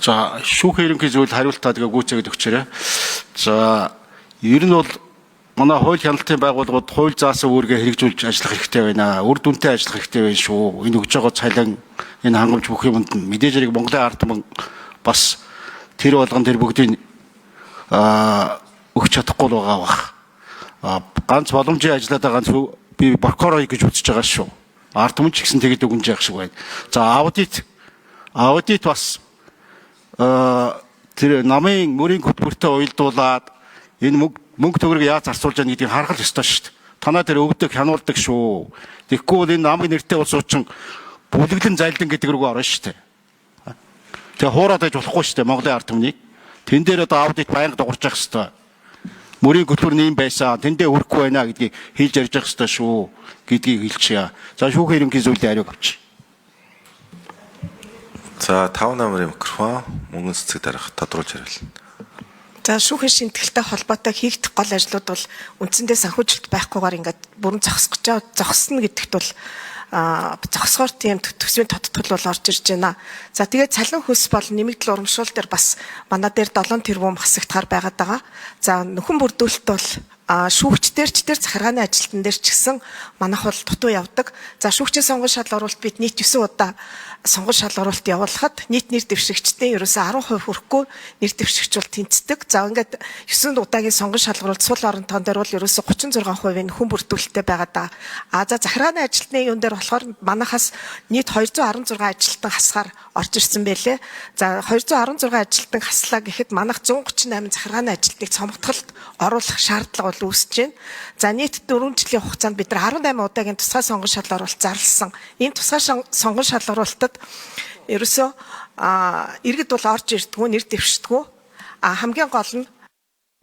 За, шүүхийн ерөнхий зүйл хариултаа тэгээ гүйцээгээд өгчээрэй. За, ер нь бол манай хууль хяналтын байгууллагууд хууль заасан үүргээ хэрэгжүүлж ажиллах хэрэгтэй байна. Үр дүнтэй ажиллах хэрэгтэй байна шүү. Энэ өгж байгаа цалин, энэ хангамж бүх юмд нь мэдээж хэрэг Монголын ард түмэн бас тэр болгон тэр бүгдийг өгч чадахгүй л байгаа бах. Ганц боломжийн ажиллаад байгаа ганц би прокурор гэж үзэж байгаа шүү. Ард түмэн ч гэсэн тэгэд өгнж явах шиг байна. За, аудит бас тэр намын мөрийн хөтөлбөртөө уялдуулаад энэ мөнгө төгрөг яаж зарцуулж байгаа гэдгийг харах л ёстой шүү дээ. Танаа тэр өгдөг, хянуулдаг шүү. Тэгэхгүй бол энэ намын нэртэй улсууд чинь бүлэглэн зайлдан гэдэг рүү орно шүү дээ. Тэгээ хуураад байж болохгүй шүү дээ Монголын ард түмнийг. Тэн дээр одоо аудит байнга дуурж явах ёстой. Мөрийн хөтөлбөр нь ийм байсан. Тэндээ хүрэхгүй байна гэдгийг хэлж ярьж явах ёстой шүү гэдгийг хэлчихье. За, шүүхийн ерөнхий зүйлийн хариуг авчих. За, 5 номерын микрофон мөнгөн цэцэг дарга тодруулж хариулна. За, шүүхийн шинтгэлтэй холбоотой хийгдэх гол ажлууд бол үндсэндээ санхүүжилт байхгүйгээр ингээд бүрэн зогсох гэж зогсно гэдэгт бол зогсохоор тийм төсвийн тодтол бол орж ирж байна. За, тэгээд цалин хөлс бол нэмэгдэл урамшуул дээр бас манай дээр 7 тэрбум хасагдахаар байгаад байгаа. За, нөхөн бүрдүүлэлт бол шүүгчдэр ч тэр захиргааны ажилтан дээр ч гэсэн манайх бол дутуу явдаг. За, шүүгчийн сонгон шалгаруулалт бид нийт 9 удаа сонгон шалгаруулалт явуулахад нийт нэр дэвшигчдийн ерөөсөө 10% хүрэхгүй нэр дэвшигч бол тэнцдэг. За, ингээд 9 удаагийн сонгон шалгаруулалт сул орон тоон дээр бол ерөөсөө 36% нөхөн бүрдүүлэлттэй байгаа даа. А за, захиргааны ажилтны юун дээр болохоор манайхаас нийт 216 ажилтан хасгаар орж ирсэн байлээ. За, 216 ажилтан хаслаа гэхэд манайх 138 захиргааны ажилтныг цомготголд оруулах шаардлага бол үүсэж байна. За, нийт 4 жилийн хугацаанд бид нар 18 удаагийн тусгай сонгон шалгаруулалт зарласан. Энэ тусгай сонгон шалгаруулалтад ерөөсөө иргэд бол орж ирдгүү, нэр дэвшдэггүй. А хамгийн гол нь